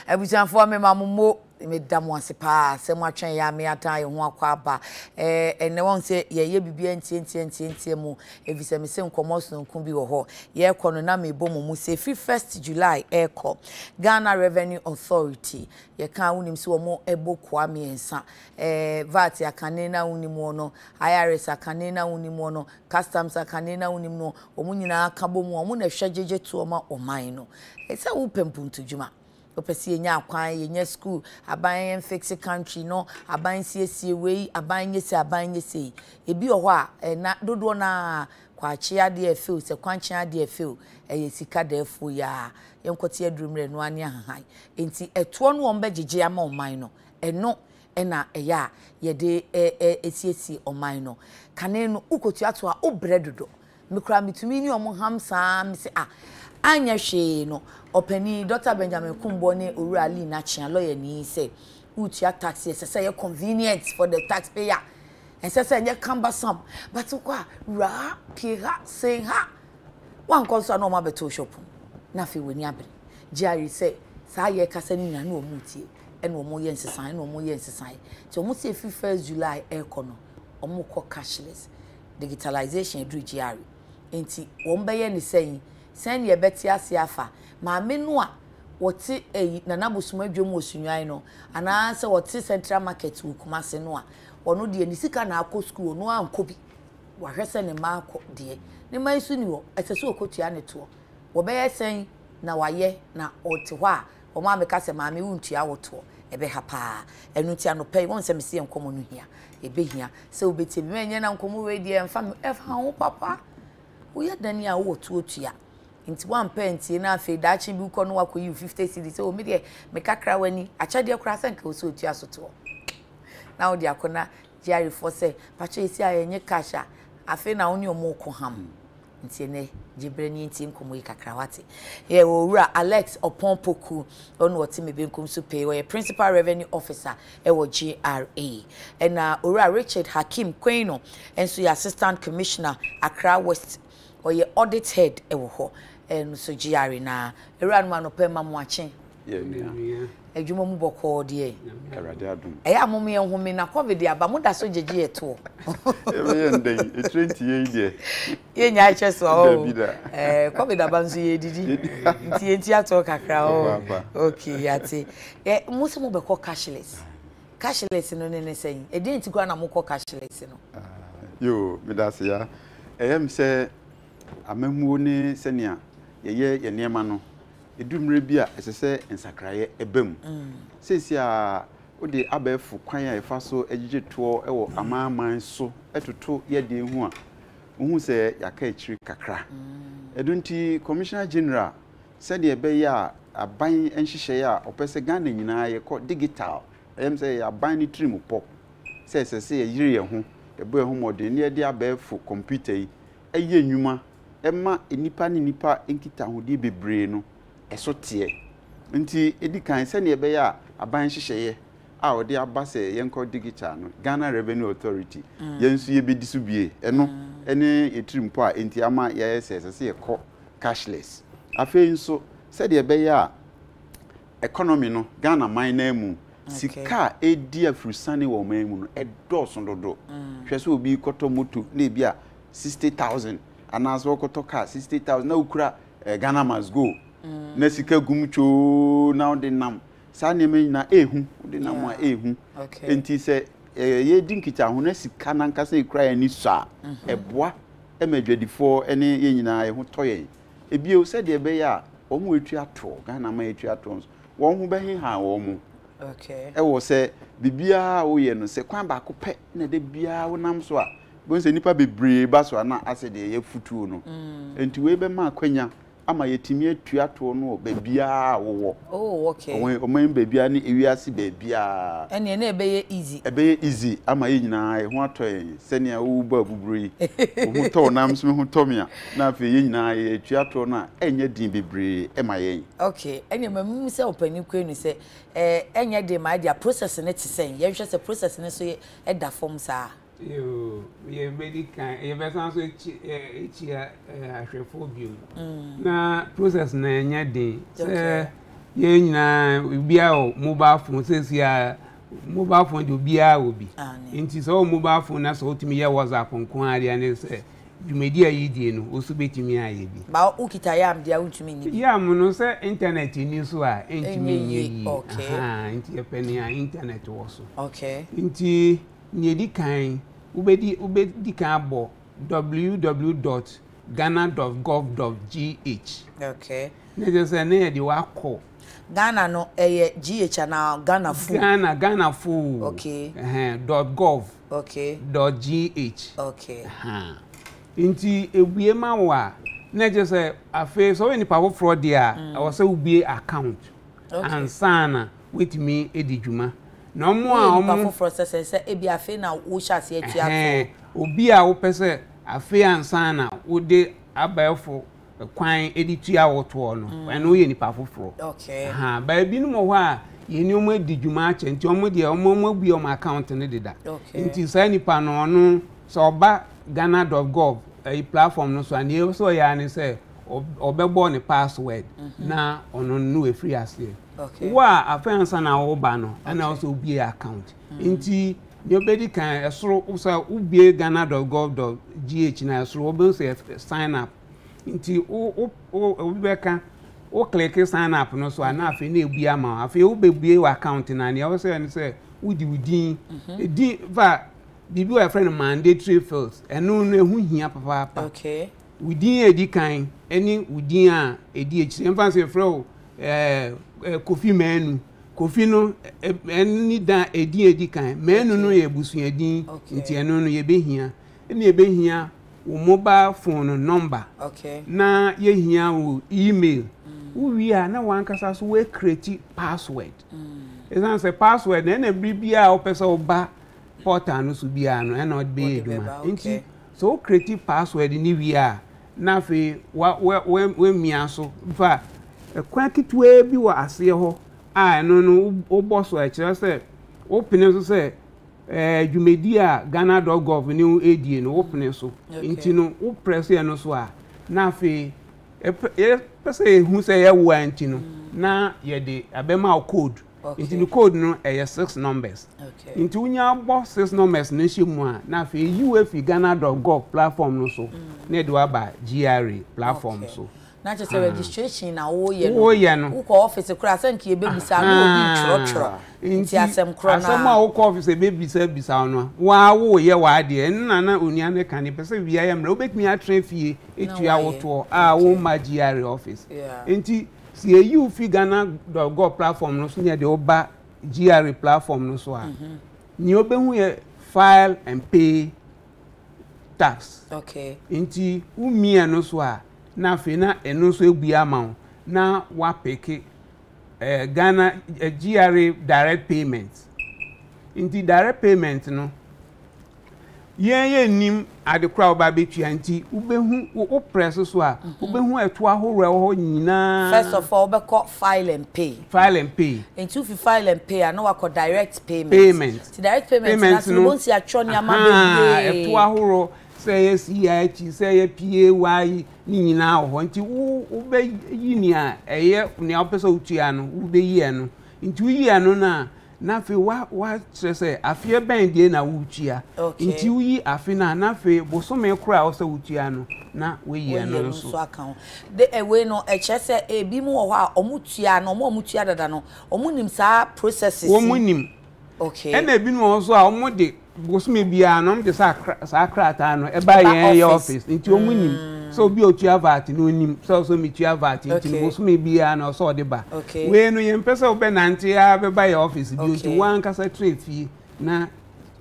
Abusuafoɔ mema mo mo, meda mo ase paa sɛ moatwɛn yɛn ame adan yɛn ho akɔ aba. Ɛɛ ɛnnɛ wahu sɛ yɛyɛ biribiara ntiantia ntiantia mu efisɛ mese nkɔmmɔ sononko bi wɔ hɔ. Yɛrekɔ no na mebɔ mo mu sɛ ɛfiri first July ɛrekɔ Ghana Revenue Authority yɛka a wonim sɛ wɔn ɛbɔ kua mmiɛnsa. Ɛɛ VAT akane na wonim wɔn no, IRS akane na wonim wɔn no, Customs akane na wonim no, wɔn nyinaa ka bɔ mu a wɔn na ɛhwɛ gyegye toɔ ma ɔman no. Sɛ wopɛ mpuntudwuma, wopɛ sɛ yɛnya akwan, yɛnya sukuu, aban mfixe country no, aban nsiesie wei, aban nyɛ sei, aban nyɛ sei. Ebi wɔ hɔ a, ɛna dodoɔ no ara, kwakye adeɛ ɛfew, sɛ kwankye adeɛ ɛfew, ɛyɛ sika dɛɛfoɔ yi ara. Yɛnkɔte aduru mmerɛ no ara ne ahahan. Enti ɛtoɔ no wɔn bɛgyegye ama ɔman no, ɛno na ɛyɛ a yɛde siesie ɔman no. Kane no, wokɔtua toɔ a, wobrɛ dodo. Me koraa metumi ne wɔn ham saa ara, mese ah, anyɛ hwee no, ɔpanin Dɔkta Benjamin Kumbor ne Owura Lee Nakyea, lɔyani yi sɛ, woretua tax yi, ɛsɛ sɛ ɛyɛ convenient for the taxpayer, ɛnsɛ sɛ ɛnyɛ cumbersome, but wokɔ a, wura ha, pue ha, sen ha, woankɔ nso a na wɔn abɛto wo shop mu, na afei w'ani abere. GRA sɛ saa yɛrekasa no nyinaa na wɔn retie, ɛna wɔn reyɛ nsesaeɛ, ɛna wɔn reyɛ nsesaeɛ. Nti wɔn sɛ ɛfiri first July ɛrekɔ no, wɔn rekɔ cashless. Digitalization aduru GRA. Enti wɔn bɛyɛ ne sɛn? Sɛn na yɛbɛte aseɛ afa maame no a wɔte ɛyi Nana Bosom Adwam wɔ Sunyani no anaa sɛ wɔte Central Market wɔ Kumasi no a ɔno deɛ ne sika na akɔ sukuu ɔno ankɔ bi wahwɛ sɛ ne mma akɔ deɛ ne mma nso ni hɔ ɛsɛ sɛ ɔkɔtua ne toɔ wɔbɛyɛ sɛn na wayɛ na ɔte hɔ a Wɔn a meka sɛ, Maame, wontua wo toɔ, ɛbɛha paa. Ɛno nti anɔpa yi, woahu sɛ mese yɛn nkɔmmɔ no hia. Ɛbɛhia sɛ wobɛtie me. Mɛnyɛ na nkɔmmɔ wei deɛ ɛmfa me, ɛfa ho papa. Woyɛ dɛn a wowɔ toɔ tua. Nti woampɛ antie na afei daakye bi wokɔ no woakɔyi wo 50 cedis sɛ, oh, me deɛ me kakra w'ani. Akyɛdeɛ koraa sɛ nka wo sɛ ɔtua so toɔ. Na wode akɔ na GRA foɔ sɛ, pakyɛ yɛsi a yɛnyɛ cash a, afei na wo ne wɔn reko ham. Nti ɛnɛ, gye berɛ na yɛntie nkɔmmɔ yi kakra, woate? Yɛwɔ Owura Alex Ɔpɔn Poku, ɔno na ɔte me benkum so pɛɛ yi, ɔyɛ Principal Revenue Officer wɔ GRA. Ɛna Owura Richard Hakim Quaino nso yɛ Assistant Commissioner, Accra West, ɔyɛ Audit Head wɔ hɔ, ɛno nso GRA no ara. Awuranom anɔpa yi ma mo akye. Yɛ nua. Adwuma mu bɔkɔɔ deɛ. Awurade adom. Ɛyɛ a mom yɛn home na covid aba mo da so gyegye yɛ toɔ. Yɛbɛyɛ ndɛn etire nti yei deɛ. Yɛ nya akyɛ so a oh. Dabi da. Ɛɛ covid aba nso yɛ didi nti yɛn ti atɔ kakra oh. Okay yate. Ɛ mo sɛ mo bɛkɔ cashless. Cashless no ne ne sɛn? Ɛdeɛn nti koraa na mo kɔ cashless no? Yoo medase ya. Ɛyɛ me sɛ amammuo ne sɛnea yɛyɛ yɛn nneɛma no Ɛdu mmerɛ bi a, ɛsɛ sɛ nsakraeɛ ba mu. Seesei ara, wode abɛɛfo kwan a yɛfa so gyegye toɔ wɔ amanaman so toto yɛn deɛ ho a, wohu sɛ yɛaka akyiri kakra. Ɛno nti, Commissioner General, sɛdeɛ ɛbɛyɛ a aban nhyehyɛeɛ a ɔpɛ sɛ Ghana nyinaa yɛkɔ digital, ɛyɛ me sɛ ɛyɛ aban no tirimupɔ sɛ ɛsɛ sɛ yɛyere yɛn ho, yɛbɔ yɛn ho mmɔden na yɛde abɛɛfo kɔmputa yi yɛ nnwuma ma nnipa ne nnipa nkitahodie bebree no, ɛso teɛ. Nti, ɛdi kan, sɛdeɛ ɛbɛyɛ a aban nhyehyɛeɛ a wɔde aba sɛ yɛnkɔ digital no, Ghana Revenue Authority, yɛn nso yɛbɛdi so bie. Ɛno ne yɛn tirimpɔ a enti ama yɛayɛ sɛ ɛsɛ sɛ yɛkɔ cashless. Afei nso, sɛdeɛ ɛbɛyɛ a economy no, Ghana man no ara mu, sika a ɛredi afirusane wɔ ɔman mu no, ɛdɔɔso dodo. Hwɛ sɛ obi rekɔtɔ moto na ebi a 60,000 anaasɛ wɔkɔtɔ car 60,000 na wokura eh, Ghana must go mm. na sika gum twoo na wode nam saa nneɛma nyinaa ehu wode nam a ehu nti sɛ eh, yɛdi nkitaho na sika nankasa ekura yɛn ani sɔ a mhm. ɛboa ma adwadifoɔ ne yɛn nyinaa yɛn ho tɔ yɛn ebio sɛdeɛ ɛbɛyɛ a wɔn a etua toɔ Ghana ma etua toɔ nso wɔn ho bɛheha wɔn mo ɛwɔ sɛ biribiara a woyɛ no sɛ kwan baako pɛ na ɛda biara wonam so a Wobɛhu sɛ nnipa bebree ba so a na asɛ deɛ ɛyɛ afutuo no. Enti wei bɛma akwanya ama yɛatumi atua toɔ no wɔ baabiara a wowɔ. Oh, okay. Ɔman ɔman baabiara ne ewiase baabiara. Ɛnneɛ na ɛbɛyɛ easy. Ɛbɛyɛ easy ama yɛn nyinaa yɛn ho atɔ yɛn sɛnea wobɔ abuburo yi. Wo ho tɔ wo nam nso me ho tɔ me a, na afei yɛn nyinaa yɛtua toɔ no a ɛnyɛ den bebree ma yɛn. Okay, ɛnneɛ ma mehu sɛ Ɔpanin Kwenu sɛ ɛɛ ɛnyɛ den ma ɛdeɛ a process no te sɛn? Yɛnhwɛ sɛ process no nso yɛ da fam saa. Yoo, yɛbɛdi kan, yɛbɛsan so akyia ahwɛfoɔ bio. Mm. Na process no ɛnyɛ den. Sɛ Yɛn nyinaa obiara wɔ mobile phone seesei a mobile phone de obiara wɔ bi. Nti sɛ wɔ mobile phone na sɛ wotumi yɛ WhatsApp nko ara deɛ ne sɛ dwumadi a yɛdie no wo nso bɛtumi ayɛ bi. Ba wokita yam deɛ a wontumi nni bi. Yam no sɛ internet nni so a ɛntumi nyɛ yie. Nti yɛpɛ nea internet wɔ so. Nti nea ɛdi kan wobɛdi wobɛdi kan abɔ www dot ghana dot gov dot gh. Okay. Na kyerɛ sɛ na yɛde wakɔ. Ghana no ɛyɛ GH anaa Ghana full? Ghana, Ghana full. Okay. Ɛhɛn, dot gov. Okay. Dot GH. Okay. Ɛhɛn. Nti ebue ma wo a, na kyerɛ sɛ afei sɛ woyɛ nipa foforɔ deɛ a, mm. ɛwɔ sɛ wobue account. Okay. Ansa na woatumi adi dwuma. Na wɔn a wɔn. Nipa foforɔ sɛ sɛ sɛ ebi afei na wohyɛ aseɛ atua to. Obi a wopɛ sɛ afei ansa na wode abɛɛfo kwan de tua wo toɔ no, mm. ɛno yɛ nipa foforɔ. Ba ebinom wɔ hɔ a yɛne wɔn adi dwuma akyɛ nti wɔn deɛ wɔn wɔn abue wɔn account no deda. Nti saa nipa no ɔno sɛ ɔba ghana dot gov ɛyi platform no so a nea ɛwɔ sɛ ɔyɛ ara ne sɛ ɔbɛbɔ ne password mhm. na ɔno no efiri aseɛ. Wo a afei ansa na ɔba no ɛna ɔsɛ obue account. Mm. Nti nea ɔbɛdi kan ɛsoro sɛ wobue ghana dot gov dot gh na ɛsoro wɔbɛhu sɛ sign up. Nti wo wo wo obi bɛka wo kleke sign up no so a na afei na ebue ama wo. Afei wobɛbue wɔ account no a nea ɛwɔ sɛ yɛ ne sɛ wode wo din mhm. edin fa biribi wɔ yɛfrɛ no mandatory fields ɛno no ɛho hia papaapa. Okay. Wo din a edi kan ɛne wo din a edi akyire mfa sɛ yɛfrɛ wo ɛɛ Kofi Manu. Kofi no ɛne dan edin a edi kan Manu no yɛ abusuadin nti ɛno no yɛbɛhia ɛne yɛbɛhia wo mobile phone no number na yɛhia wo email wo wie a na wankasa so woakreti password ɛsiane sɛ password na ɛna bere biara a wopɛ sɛ woba portal no so biara no ɛna ɔde bɛyɛ adwuma nti sɛ wo kreti password no wie a na afei woamia so fa ɛkwan ketewaa bi wɔ aseɛ hɔ a ɛno no wobɔ so a ɛkyerɛ sɛ wopene so sɛ Eh, dwumadi a Ghana dot gov ne wo redie no, wopene so. Nti no, wo press ɛno so a, na afei, yɛpɛ sɛ yɛhu sɛ ɛyɛ wo a nti no, na yɛde abɛma wo code. Nti no code no ɛyɛ six numbers. Nti wonya bɔ six numbers no hyɛ mu a, na afei eyi wo afi Ghana dot gov platform no so, na ɛde wo aba GRA platform so. Na kyerɛ sɛ registration na woyɛ no. Woyɛ no. Wokɔ office koraa sɛ nka yɛbɛbisa na obi retwerɛtwerɛ. Nti asɛm korɔ no ara. Asɛm a wokɔ office ɛbɛbisa bisa wo no, wo ara woyɛ w'adeɛ. Ɛno na na onua no ka no, yɛpɛ sɛ wia yɛ mmerɛ. Wobɛtumi atena fie atua wo toɔ a womma GRA office. Nti sɛ yɛyi wo fi Ghana dot gov platform no so na yɛde wo ba GRA platform no so a, nea wobɛhu yɛ file and pay tax. Okay. Nti wo mia no so a na afei na ɛno nso abue ama wo na wapeke eh, Ghana eh, GRA direct payment. Nti direct payment no yɛn yɛn nim ade koro a wɔba abɛtua nti wobɛhu wo press so a mhm. wobɛhu ɛto ahorow ɛwɔ hɔ nyinaa. First of all wobɛkɔ file and pay. File and pay. Nti wofi file and pay a na wakɔ direct payment. Payment. Nti direct payment no ase no wobɛhu sɛ yɛatwerɛ nneɛma bebree. Ɛto ahorow sɛ ɛyɛ CIT sɛ ɛyɛ PAYE ne nyinaa wɔ hɔ nti wo wobɛyi nea ɛyɛ nea wopɛ sɛ wotua no wobɛyi ɛno nti woyi ɛno no a na afei wa wakyerɛ sɛ afeɛ bɛn deɛ na wotua nti woyi afe no a na afei bosome koro a wɔsɛ wotua no na woyi ɛno nso aka ho de ɛwei no ɛkyerɛ sɛ ebi mu wɔ hɔ a wɔn tua no wɔn a wɔn tua dada no wɔn nim saa processes wɔn nim Okay. Ɛna ebinom wɔ hɔ nso a wɔn de bosome biara no wɔn de saa saa krataa no ɛba yɛn yɛ office nti wɔn nim mm. sɛ obi a otua VAT no onim sɛ ɔsɛ metua VAT nti no bosome biara no ɔsɛ ɔde ba. Wei no yɛn mpɛ sɛ wobɛnante ara bɛba yɛ office bio nti wɔn ankasa tena fie na.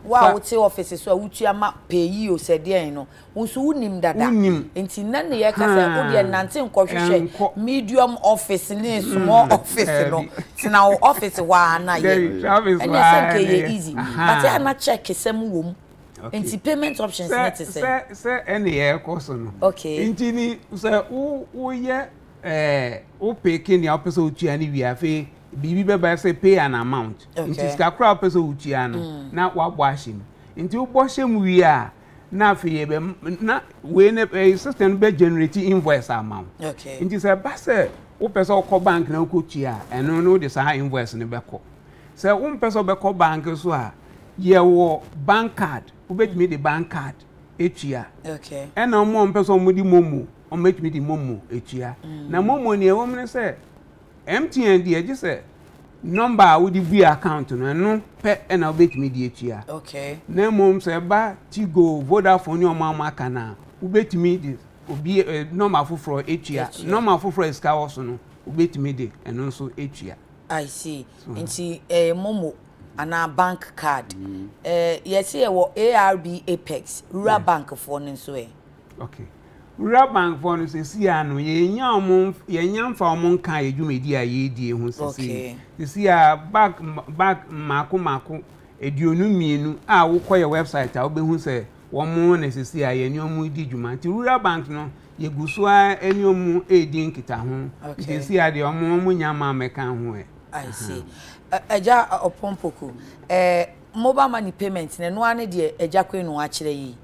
Wo a wote office so a wotua ma pay o sɛ deɛn no Wo nso wonim dada. Wonim. Nti nnɛ ne yɛka sɛ wo deɛ nante nkɔhwehwɛ medium office ne small office no. Tena wo office hɔ ara na yɛ. Ɛnneɛ sɛ nka ɛyɛ easy. But ɛyɛ a na check sɛm wɔ mu. Nti payment options no te sɛn? Sɛ sɛ ɛne yɛrekɔ so no. Okay. Nti ni sɛ wo woyɛ ɛɛ wo peke nea wopɛ sɛ wotua no wie afei biribi bɛba sɛ pay an amount. Nti sika koraa a wopɛ sɛ wotua no na woabɔ ahyɛ mu. Nti wobɔ hyɛ mu wie a na afei yɛbɛ na wei ne ɛyi system no bɛ generate invoice ama wo. Okay. Nti sɛ ɛba sɛ. wopɛ sɛ wokɔ bank na wokɔtua a, ɛno no wode saa invoice no bɛkɔ. Sɛ wompɛ sɛ wobɛkɔ bank so a, yɛwɔ bank card, wobɛtumi de bank card atua. Ɛna wɔn a wɔmpɛ sɛ wɔde momo, wɔbɛtumi de momo atua. Na momo nea ɛwɔ mu ne sɛ, MTN deɛ gye sɛ nɔmba a wode bue account no, ɛno pɛ na wobɛtumi de atua. Na mmom sɛ ɛba Tigo, Vodafone ne wɔn a wɔaka no a, wobɛtumi de obi eh, nɔmba foforɔ atua. Nɔmba foforɔ a sika wɔ so no, wobɛtumi de ɛno nso atua. I see. Nti ɛyɛ eh, momo anaa bank card. Mm. Eh, yɛse yɛwɔ ARB Apex, Rural Bank foɔ no nso ɛ. Okay. Rural Bank foɔ no sɛsi a no yɛnya wɔn yɛnya mfa wɔn nka yɛ dwumadi a yɛredie ho sɛsi. Okay. Sɛsi a bank bank mmaako mmaako 22 a wokɔ yɛ website a wobɛhu sɛ wɔn na sɛsi a yɛne wɔn redi dwuma. Nti Rural Bank no yɛgu so ara ne wɔn redi nkitaho. Okay. Nti sɛsi a deɛ wɔn wɔn nya mma mmɛka ho ɛ. I see. Agya Ɔpɔnpoku, eh, mobile money payment no ɛno ara ne deɛ Agya Kwenu akyerɛ yi?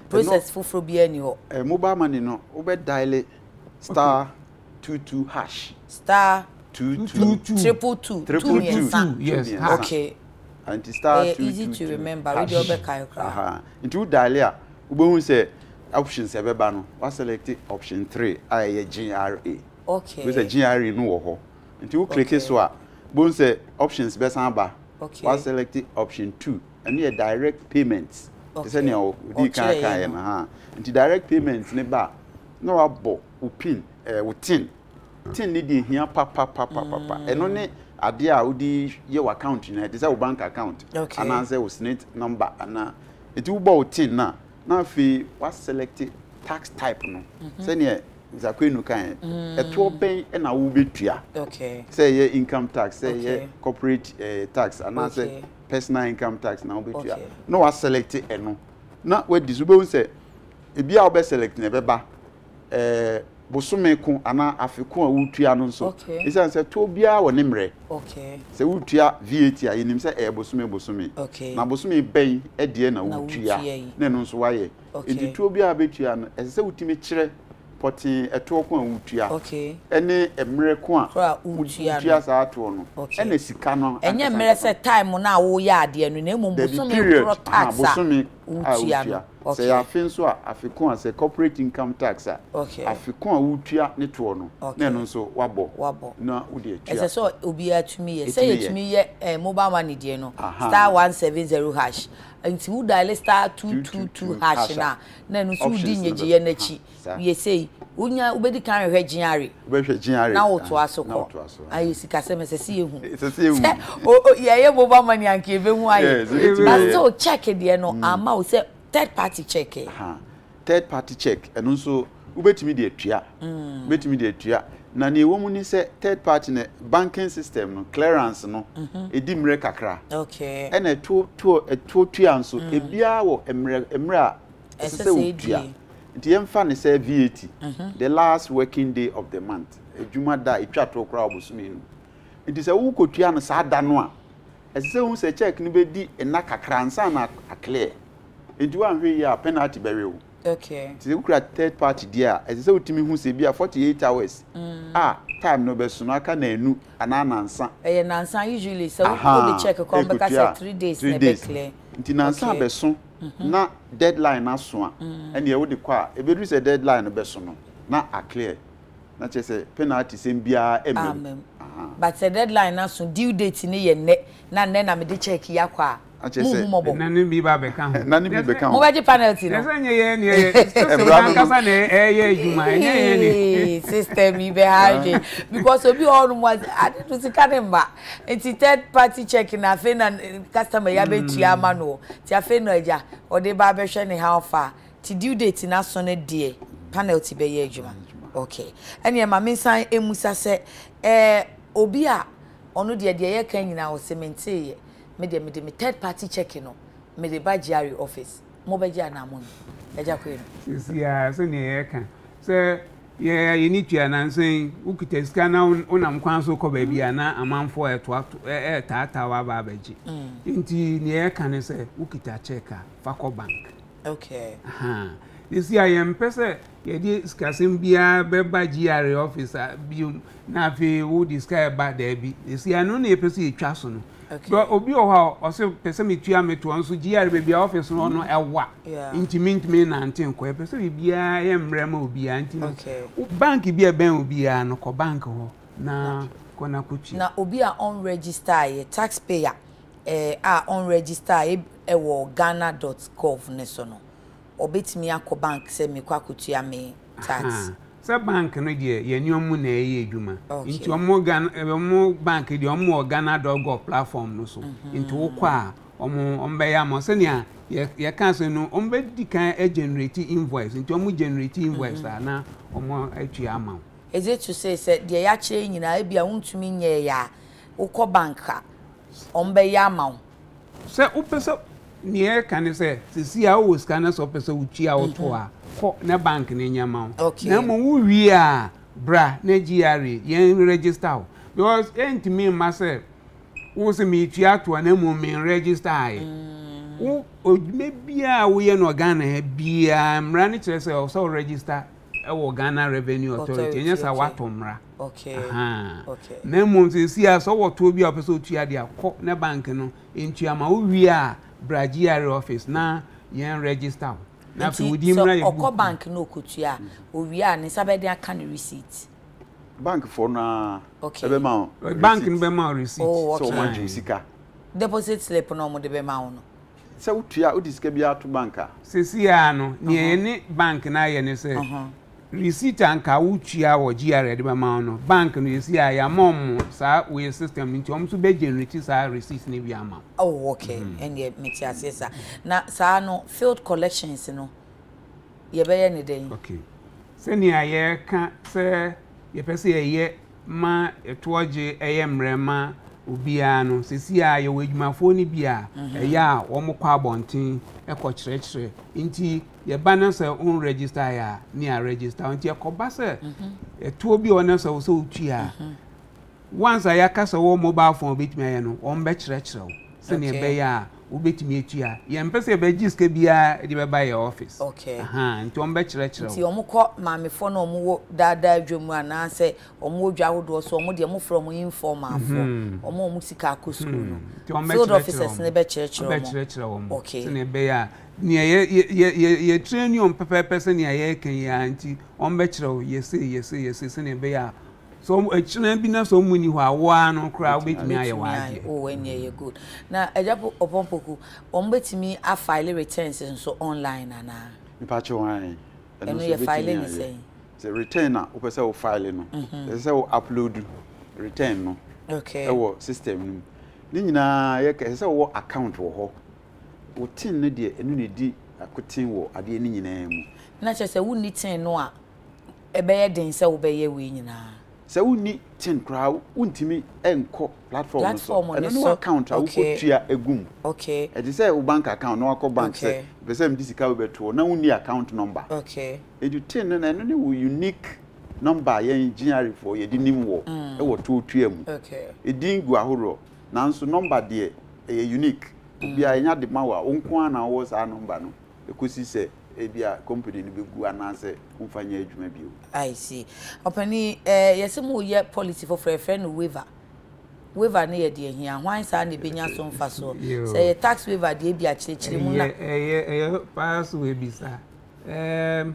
Process foforɔ biara nni hɔ. Mobile money no, wobɛ dial star 22 hash. Star 22 222 triple 2 mmiɛnsa. Yes, hash. Okay. Nti star Ɛyɛ 2 easy 2 to 2 remember. Wei deɛ hash. wobɛkae koraa. Aha. Nti wo dial a, wobɛhu sɛ options ɛbɛba no, wa select option 3 a ɛyɛ GRA. Okay. Wobɛhu sɛ GRA no wɔ hɔ. Nti wo click so a, wobɛhu sɛ options bɛsan aba. Okay. Wa select option 2, ɛno yɛ direct payments. Te sɛ nea ɔdii kan kaeɛ no. Ha. Nti direct payments ne ba a, na wabɔ wo pin, eh, wo tin. Tin ne deɛ hia papapapapa. Ɛno ne adeɛ a wode yɛ w'account nyinaa, te sɛ wo bank account anaasɛ wo SSNIT number anaa. Nti wobɔ wo tin no a, na afei woaselect tax type no sɛdeɛ Mr. Kwenu kaeɛ, ɛtoɔ bɛn na wobɛtua? Sɛ ɛyɛ income tax, sɛ ɛyɛ corporate eh, tax anaasɛ personal income tax na wobɛtua. Na woaselect ɛno na wadi so. Wobɛhu sɛ ebi a wobɛselect na ɛbɛba eh, bosome ko anaa afe ko a woretua no nso. Esiane sɛ toɔ biara wɔ ne mmerɛ. Sɛ woretua VAT a, yɛnim sɛ ɛyɛ bosome bosome. Na bosome bɛn deɛ na woretua na ɛno nso woayɛ. Enti toɔ biara a wobɛtua no, ɛsɛ sɛ wotumi kyerɛ pɔtee ɛtoɔ ko a woretua ne mmerɛ ko a wotua saa toɔ no ɛna sika no Ɛnyɛ ankasa mmerɛ ankasa. sɛ time no a woreyɛ adeɛ no na mmom Dabi, bosome period, korɔ aha, tax a bosome a wotua no. wotua. Sɛ ɛyɛ afe nso a, afe ko a, sɛ corporate income tax a, afe ko a wotua ne toɔ no, na ɛno nso woabɔ na wode atua. Ɛsɛ sɛ obiara tumi yɛ. Sɛ yɛtumi yɛ eh, mobile money deɛ no, star 170 hash. Nti wo dial star 222 hash no a, na ɛno nso wodi nnyegyeeɛ no akyi. Yɛ sei, wonya wobɛdi kan ahwehwɛ GRA. Wobɛhwɛ GRA. Na wotoa so kɔ. Ayɛ sikasɛm ɛsɛ sɛ yɛhu. Ɛsɛ sɛ yɛhu. Sɛ yɛyɛ mobile money anka yɛbɛhu ayɛ. But still check deɛ no amma wo sɛ third party check ɛ. Third party check ɛno nso wobɛtumi de atua. Wobɛtumi de atua. Na nea ɛwɔ mu ne sɛ third party no banking system no clearance no ɛdi mmerɛ kakra. Ɛna ɛtoɔ toɔ ɛtoɔ tua nso ebiara wɔ mmerɛ mmerɛ a ɛsɛ sɛ wotua. Nti yɛmfa no sɛ VAT, the last working day of the month, adwuma da a ɛtwa toɔ koraa wɔ bosome no mu. Nti sɛ wokɔtua no saa da no a, ɛsɛ sɛ wohu sɛ check no bɛdi nna kakra ansa na aclear. Nti woanhwɛ yie a penalty bɛwe wo. Okay. Nti sɛ wokura third party deɛ a, ɛsɛ sɛ wotumi hu sɛ ebia 48 hours a time no bɛso no aka nnanu anaa nansa. Ɛyɛ nansa usually sɛ wode check kɔ a wɔbɛka sɛ 3 days na ɛbɛ clear. Nti nansa bɛso na deadline no aso a, ɛnneɛ wode kɔ a, ɛbɛduru sɛ deadline no bɛso no, na a clear. Na kyerɛ sɛ penalty sɛm biara mma mu. Amma mu. But sɛ deadline no aso, due date no yɛ nnɛ, na nnɛ na mede check yi akɔ a, Na kyerɛ sɛ. monhu mmɔbɔ. Ɛna ne bi ba bɛka ho. Ɛna ne bi bɛka ho. Mobɛgye penalty no. Kyerɛ sɛ ɛnyɛ yɛn na yɛyɛ, system no ankasa na ɛyɛ adwuma, ɛnyɛ yɛn na. Eeii system yi bɛha adwene because obi wɔ hɔnom a, ade no sika no mma. Nti third party check no afei na customer yi abɛtua ama no o. Nti afei na agya ɔde ba abɛhwɛ ne how far. Nti due date no aso no deɛ penalty bɛyɛ adwuma. Okay. Ɛneɛ ma mensan mmusa sɛ eh, obi a ɔno deɛ deɛ yɛka nyinaa ɔse menteeɛ, me deɛ mede me third party check no mede ba GRA office, mobɛgye anaa monnye? Agya Kwei no. Seesei ara sɛdeɛ yɛreka sɛ Yɛ a yɛnni tua nansa yi, wokita sika na wonam kwan so kɔ baabi a na amanfoɔ ɛretaataa wo aba abɛgye. Nti nea yɛka ne sɛ wokita check a, fa kɔ bank. Okay. Aha. Seesei a yɛmpɛ sɛ yɛde sikasɛm biara bɛba GRA office a biom na afei wode sika ɛba daabi. Seesei ɛno na yɛpɛ sɛ yɛtwa so no. Dɔ obi wɔ hɔ a ɔsɛ pɛ sɛ metua me toɔ nso GRA baabi a office no no ɛwa nti mentumi nnante nkɔ. Yɛpɛ sɛ biribiara yɛ mmerɛ ma obiara nti no bank bi a ɛbɛn obiara no kɔ bank hɔ na kɔ na kɔtua. Na obi a ɔnregistaeɛ, tax payer eh, a ɔnregistaeɛ wɔ Ghana dot gov no so no, ɔbɛtumi akɔ bank sɛ mekɔ akɔtua me tax? Ahaa, sɛ bank no deɛ yɛne ɔmo na ɛyɛ adwuma, nti ɔmo Ghana, ɔmo bank deɛ ɔmo wɔ Ghana dot gov platform no so, nti wokɔ a ɔmo ɔmo bɛyɛ ama wo, sɛnea yɛ yɛka sɛ no ɔmo bɛdi kan agenerate invoice, nti ɔmo generate invoice a na ɔmo atua ama wo. Is it to say sɛ deɛ yɛakyerɛ yi nyinaa ebia wontumi nyɛeɛ a, wokɔ bank a wɔbɛyɛ ama wo? Sɛ wopɛ sɛ, nea yɛka ne sɛ, seesei a wowɔ sika na sɛ wopɛ sɛ wotua wo toɔ a, kɔ na bank no nyɛ mma wo. Na mmom wowie a, bra na GRA yɛn register wo. Because ɛntumi mma sɛ wo se meretua toɔ na mmom menregistaeɛ. Wo, odwuma biara a woyɛ no wɔ Ghana ha biara, mmara no kyerɛ sɛ ɛwɔ sɛ wo register wɔ Ghana Revenue Authority, ɛnyɛ saa watɔ mmara. Na mmom seesei a sɛ ɔwɔ toɔ bi a ɔpɛ sɛ ɔtua deɛ a, kɔ na bank no ntua ma wo wie a bra GRA office na yɛn register wo. Na afei wo din mmra yɛ book. Nti sɛ ɔkɔ bank na ɔkɔtua a, ɔwie a ne nsa bɛyɛ den aka ne receipt? Bank foɔ no ara ɛbɛma wo receipt. Bank no bɛma wo receipt. Sɛ wɔn agye wo sika. Deposit slip no a wɔde bɛma wo no. Sɛ wotua, wode sika biara to bank a. Seesei ara no, nea yɛne bank no ayɛ ne sɛ, receipt a anka wotua wɔ GRA de bɛma wo no, bank no seesei ara yɛama wɔn saa wei system no nti wɔn nso bɛ generate saa receipt no bi ama wo. Oh okay, ɛnneɛ mete aseɛ saa. Na saa no, field collections no, yɛbɛyɛ no dɛn? Okay, sɛnea yɛreka sɛ yɛpɛ sɛ yɛyɛ ma ɛtoɔ gye yɛ mmerɛ ma obiara no, seesei ara yɛwɔ adwumafoɔ no bi a ɛyɛ a wɔkɔ abɔnten kɔkyerɛkyerɛ. Nti yɛba na sɛ wo nregister yɛ a, ne yɛaregister wo. Nti ɛkɔba sɛ ɛtoɔ bi wɔ hɔ na sɛ wo sɛ wotua a, once a yɛaka sɛ wowɔ mobile phone a wobɛtumi ayɛ no, wɔbɛkyerɛkyerɛ wo sɛdeɛ ɛbɛyɛ a wobɛtumi atua. Yɛmpɛ sɛ yɛbɛgye sika biara de bɛba yɛn office. Okay. Ahaa, nti wɔbɛkyerɛkyerɛ wo. Nti wɔkɔ maamefoɔ no a wɔwɔ daadaa dwa mu anaasɛ wɔwɔ dwa ahodoɔ so, wɔn deɛ mofrɛ wɔn informalfoɔ, wɔn a wɔn sika akɔ sukuu no. Nti wɔbɛkyerɛkyerɛ Field officers no wɔn. bɛkyerɛkyerɛ wɔn. Wɔbɛkyerɛkyerɛ wɔn. Okay. Sɛdeɛ ɛbɛyɛ a, nea yɛ, yɛ, yɛ, yɛ, yɛ train wɔn pɛpɛɛpɛ sɛnea yɛreka yi ara nti, wɔbɛkyerɛ wo, yɛ sei, yɛ sei, yɛ sei, sɛnea ɛbɛyɛ a Sɛ wɔn akyina bi na sɛ wɔn nni hɔ a, wo ara no koraa wobɛtumi ayɛ w'adeɛ. Oh, ɛnneɛ ɛyɛ good. Na Agya Ɔpɔn Poku, wɔn bɛtumi a file returns nso online anaa? Mepakyɛw ae. Ɛno nso yɛ file ne sɛn? Sɛ return a wopɛ sɛ wo file no, ɛsɛ sɛ wo upload return no ɛwɔ system no mu. Ne nyinaa yɛ ɛsɛ sɛ wowɔ account wɔ hɔ. Wo tin no deɛ ɛno na ɛdi akoten wɔ adeɛ no nyinaa mu. Na kyerɛ sɛ wonni tin no a, ɛbɛyɛ den sɛ wobɛyɛ wei nyinaa. Sɛ wonni tin koraa wontumi nkɔ platform no so. Ɛno ne w'account a wokɔtua agu mu. Ɛte sɛ wo bank account na wakɔ bank sɛ mepɛ sɛ mede sika wei bɛto hɔ na wonni account number. Enti tin no na ɛno ne wo unique number a yɛn GRA foɔ yɛde nim wɔ wɔ toɔ tua mu. Edin gu ahoroɔ nanso number deɛ ɛyɛ unique. Obiara yɛnya de ma wo a wo nko ara na wowɔ saa number no. Ɛkɔsi sɛ ebia company no bɛgu anaasɛ womfa nyɛ adwuma bio. I see. Ɔpanin, eh, yɛse moreyɛ policy foforɔ, yɛfrɛ no waiver. Waiver no yɛ deɛ hia? Hwan saa na ɛbɛnya so mfasoɔ? Sɛ ɛyɛ tax waiver deɛ ebia kyerɛkyerɛ mu na. Ɛyɛ, ɛyɛ, ɛyɛ paa sɛ woabisa. Ɛɛm,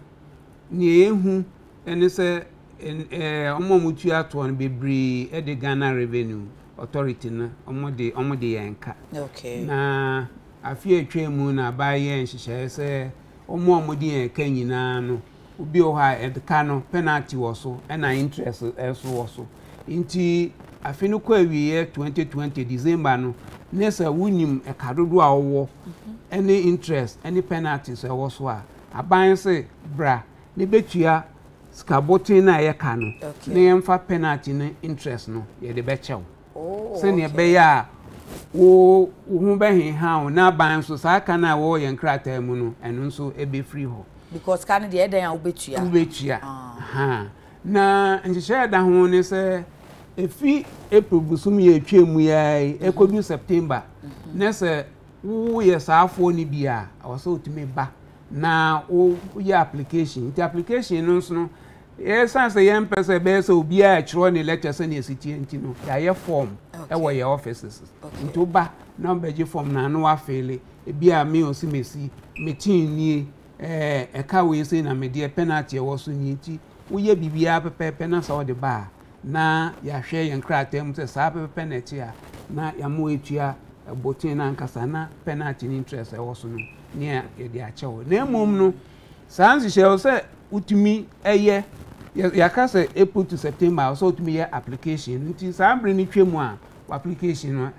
nea yɛhu ne sɛ, ɛɛ, wɔn a wɔtua toɔ no bebree de Ghana Revenue Authority no, wɔde, wɔde yɛn ka. Okay. Na Afe a etwaam mu na aban yɛɛ nhyehyɛe sɛ wɔn a wɔde yɛn ka nyinaa no, obi wɔ hɔ a ɛka no penalty wɔ so ɛna interest nso wɔ so. Nti afe no kɔ awieɛ 2020 December no, ne sɛ wonim ɛka dodoɔ a wowɔ ɛne interest ɛne penalties a ɛwɔ so a, aban se bra ne bɛtua sika boten no a ɛyɛ ka no na yɛmfa penalty ne interest no yɛde bɛkyɛ wo. sɛnea ɛbɛyɛ a wo wo ho bɛheha wo na aban nso saa ka no a ɛwɔ yɛn krataa mu no ɛno nso ɛbɛfiri hɔ. Because ka no deɛ ɛdɛn a wobɛtua. Wobɛtua. Ah. Na nhyehyɛe a ɛda ho ne sɛ ɛfi April bosom yɛ atwa mu yi ara yi ɛkɔdu September na sɛ woyɛ saa afoɔ no bi a ɛwɔ sɛ wotumi ba. na woyɛ application. Nti application no nso no, ɛsiane sɛ yɛmpɛ sɛ ɛbɛyɛ sɛ obiara ɛtwerɛ ne letter sɛnea ɛsi teɛ nti no, yɛayɛ form ɛwɔ yɛ offices. Nti woba na wobɛgye form no a na woafeele. Ebi a me ɔsi mesi, me tin nie, ɛɛ ɛka wei sei na medeɛ, penalty ɛwɔ so nie. Nti woyɛ biribiara pɛpɛɛpɛ na sɛ wode ba a, na yɛahwɛ yɛn krataa mu sɛ saa pɛpɛpɛ na ɛte a, na yɛama woatua ɛboten no ankasa na penalty ne interest a ɛwɔ so no ne yɛde akyɛ wo. Na mmom no, saa nhyehyɛe wɔ sɛ wotumi yɛ, yɛaka sɛ April to September a, wɔ sɛ wotumi yɛ application. Nti saa bere no twam a, w'application no na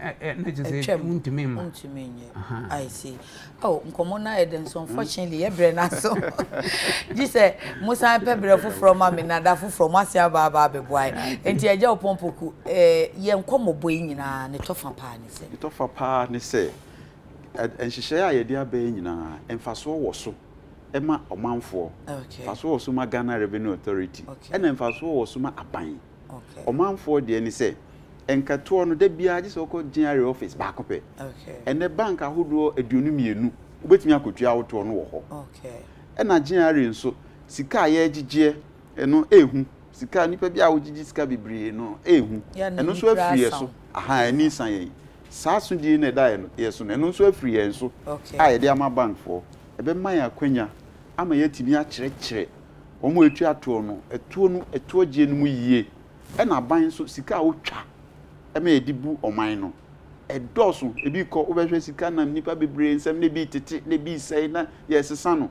kyerɛ sɛ wontumi mma. Wontumi nyɛ. I see. Oh, nkɔmmɔ no ayɛ dɛ nso unfortunately yɛ brɛ no aso. Gye sɛ mo san pɛ brɛ foforɔ ma me na da foforɔ mo ase aba aba abɛboa yɛ. Nti Agya Opon Poku, eh, yɛn nkɔmmɔbɔ yi nyinaa ne tɔfa paa ne sɛ? Ne tɔfa paa ne sɛ, nhyehyɛeɛ a yɛde aba yi nyinaa, mfasoɔ wɔ so ma ɔmanfoɔ, mfasoɔ wɔ so ma Ghana Revenue Authority, ɛna mfasoɔ wɔ so ma aban. Ɔmanfoɔ deɛ ne sɛ, nkɛtoɔ no, da biara gye sɛ wokɔ GRA office baako pɛ. Ɛnnɛ bank ahodoɔ 22, wobɛtumi akɔtua wo toɔ no wɔ hɔ. Ɛna GRA nso, sika a yɛregyegyeɛ no ɛhu. Sika, nnipa bi a wogyegye sika bebree no ɛhu. Ɛno nso afiri yɛ so. Aha, ani sa yɛn. Saa asodie no a ɛda yɛn so no, ɛno nso afiri yɛn so a yɛde ama bankfoɔ. Ɛbɛma yɛn akwanya ama yɛatumi akyerɛkyerɛ wɔn a wɔtua toɔ no, ɛtoɔ no, ɛtoɔ gyeɛ no mu yie. Ɛna aban nso, sika a wotwa ma yɛde bu ɔman no, ɛdɔɔso. Ebi kɔ, wobɛhwɛ sika nam nnipa bebree nsam, na ebi retete, na ebi resɛe, na yɛresesa no.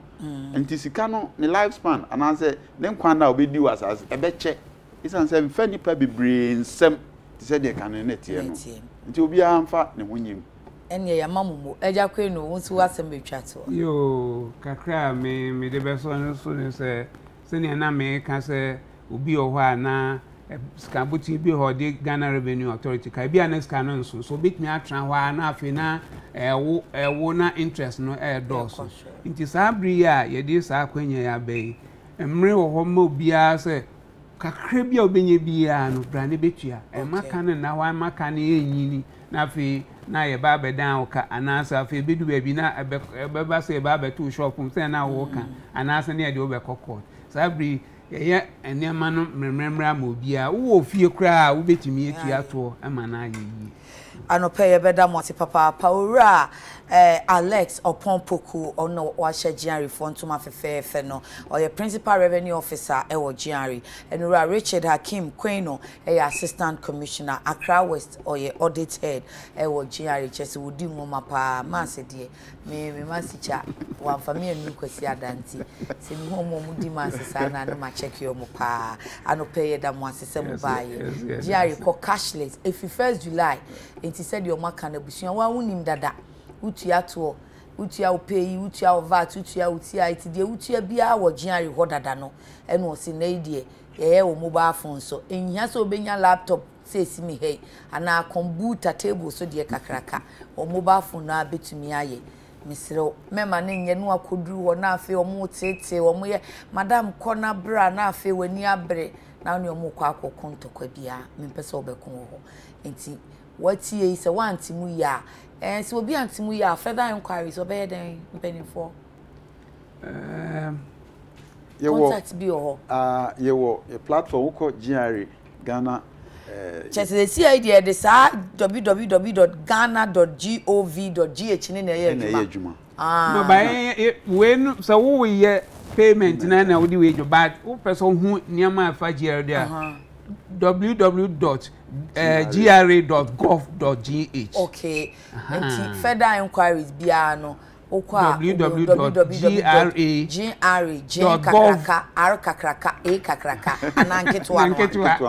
Nti sika no, ne life span anaasɛ ne nkwa nna a ɔbɛdi wɔ asase, ɛbɛkyɛ. Esiane sɛ ɛmfa nnipa bebree nsam te sɛ deɛ kane no teɛ no nti, obiara mfa ne ho nyim. Ɛnneɛ yɛama mo mo. Agya Kwenu, wo nso w'asɛm bɛtwa toɔ. Yoo, kakra a me mede bɛsɔ no so ne sɛ, sɛnea na meka sɛ obi wɔ hɔ a na sika abotire bi wɔ hɔ a ɔde Ghana Revenue Authority ka, ebi a na sika no nso, so obetumi atena hɔ ara na afei na ɛwo ɛwo na interest no ɛredɔɔso. Nti saa bere yi a yɛde saa akwanya yi aba yi, mmere wɔ hɔ ma obiara sɛ kakra bi a wobɛnya biara no, bra na bɛtua. Ɛmma ka no nna hɔ, ɛmma ka no ɛnyini, na afei na yɛba abɛdan wo ka, anaasɛ afei ɛbɛdu baabi na ɛbɛba sɛ yɛba abɛto wo shop mu sɛ na woka, anaasɛ na yɛde wo bɛkɔ court. Saa bere yi, yɛyɛ nneɛma no mmerɛmmerɛmmerɛ ama obiara. Wowɔ fie koraa a, wobɛtumi atua toɔ ma no ayɛ yie. Anɔpa yi yɛbɛda mo ase papaapa. Owura Alex Opon Poku, ɔno na wahyɛ GRA foɔ ntoma fɛfɛɛfɛ no. Ɔyɛ Principal Revenue Officer wɔ GRA. Ɛna Owura Richard Hakim Quaino yɛ Assistant Commissioner, Accra West, ɔyɛ Audit Head wɔ GRA. Kyerɛ sɛ wɔdi nwoma paa. Maase deɛ, Me me ma sikya wamfa me anuru kwasi ada nti sɛ mehu ɔmo a ɔmo di maase saa na na ma check ɔmo paa. Anɔpa yi yɛda mo ase sɛ mo baayɛ. GRA kɔ cashless ɛfiri first July nti sɛdeɛ ɔmo aka no abusua wo ara wonim dada wotua toɔ wotua wo pay wotua wo VAT wotua wo TIT deɛ wotua biara wɔ GRA hɔ dada no ɛna ɔse nnɛ yi deɛ yɛyɛ wɔ mobile phone so ɛnhia sɛ wobɛnya laptop sɛ ɛsi me ha yi, anaa kɔmbuta table so deɛ kakraka, wɔ mobile phone no ara bɛtumi ayɛ. Mesrɛ wo, mɛma no nyɛ na wakɔduru hɔ na afei wɔreteetee, wɔyɛ, madam kɔ na bra na afei w'ani abere na wo ne wɔn rekɔ akɔko ntɔkwa biara. Mempɛ sɛ wobɛko wɔ hɔ. Nti, woatie yi, sɛ woante mu yie a, ɛɛ, sɛ obi ante mu yie a, further enquiries, ɔbɛyɛ dɛn, mpanimfoɔ? Um, yɛwɔ, Contact bi wɔ hɔ. Uh, yɛwɔ yɛ platform wokɔ GRA Ghana. Uh, Kyɛ sɛ sɛsi ayi deɛ yɛde saa www.ghana.gov.gh ne na ɛyɛ adwuma. Ɛna ɛyɛ adwuma. Ah. No, but eh, eh, wei no sɛ woyɛ payment na na wode wei dwo but wopɛ sɛ wohu nneɛma a ɛfa GRA deɛ a www.gra.gov.gh. Okay. Nti further enquiries biara no Wokɔ a, wobɛhu www.gra, G kakraka, R kakraka, A kakraka, anaa nketewa no a?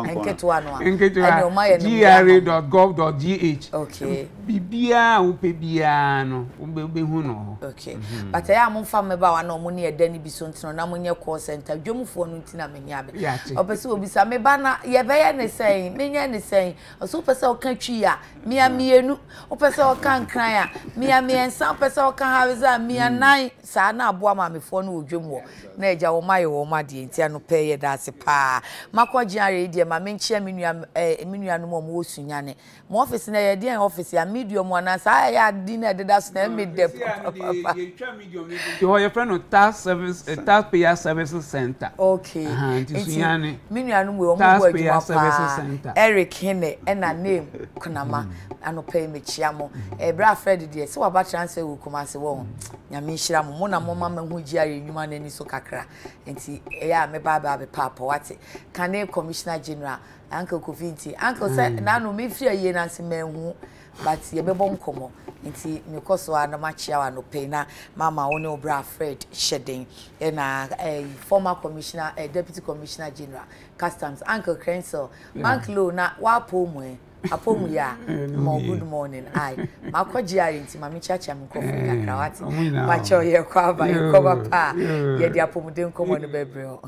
Nketewa no a. Ɛnneɛ wɔn ayɛ no mmea ama mo. gra.gov.gh. Okay. Biribiara a wopɛ biara no, wobɛhu no hɔ. Okay. But ɛyɛ a momfa mmabaawa no a wɔn ne ɛda no bi so ntena na monyɛ call center. Dwamfoɔ no nti na m'ani abere. Yɛate. Ɔpɛ sɛ obisa, me ba na yɛbɛyɛ ne sɛn? Menyɛ ne sɛn? Ɔsɛ wopɛ sɛ ɔka Twi a, mea mmienu. Wopɛ sɛ ɔka Nkran a, mea mmiɛnsa. Wopɛ sɛ ɔka ha. Maame sɛ mia nan saa na aboa maamefoɔ no wɔ dwam wɔ na agya wɔn ayɛ wɔn adeɛ nti anɔpa yi yɛda ase paa. Makɔ GRA yi deɛ ma menkyea me nua eh, me nuanom a wɔwɔ Sunyani. Mo office no ɛyɛ deɛn office a medium anaa saa ɛyɛ adi na ɛdeda so na ɛme dɛ papapapa. Yɛtwa medium no nti hɔ yɛfrɛ no tax service eh, taxpayer services center. Okay. Nti Sunyani. Me nuanom wei wɔn bɔ adwuma paa. Eric Hene ɛna name Kunama anɔpa yi mekyia mo. Ɛbrɛ a Fred deɛ sɛ waba transfer wɔ Kumasi wɔ ho. Nyame nhyira mo. Mo na mo ma mahu GRA nnwuma no ani so kakra. Nti ɛyɛ a mɛba aba abɛpa apɔ wate. Kane Commissioner General Uncle Kofi nti Uncle sɛ n'ano mefiri ayie no ase manhu but yɛbɛbɔ nkɔmmɔ. Nti mekɔ so a na makyia wo anɔpa yi na mama wo ne wo bra Fred hyɛ den. Ɛna eh, former Commissioner, eh, Deputy Commissioner General Customs Uncle Crensel. Uncle o na w'apɔ mu eh. Apɔ mu yɛ a, ma good morning. Ai, makɔ GRA nti ma menkyeakyea me nkurɔfoɔ yi kakra wate. Pakyɛw yɛkɔ aba, yɛkɔ ba pa a, yɛde apɔmuden nkɔmmɔ no bɛbrɛ wo.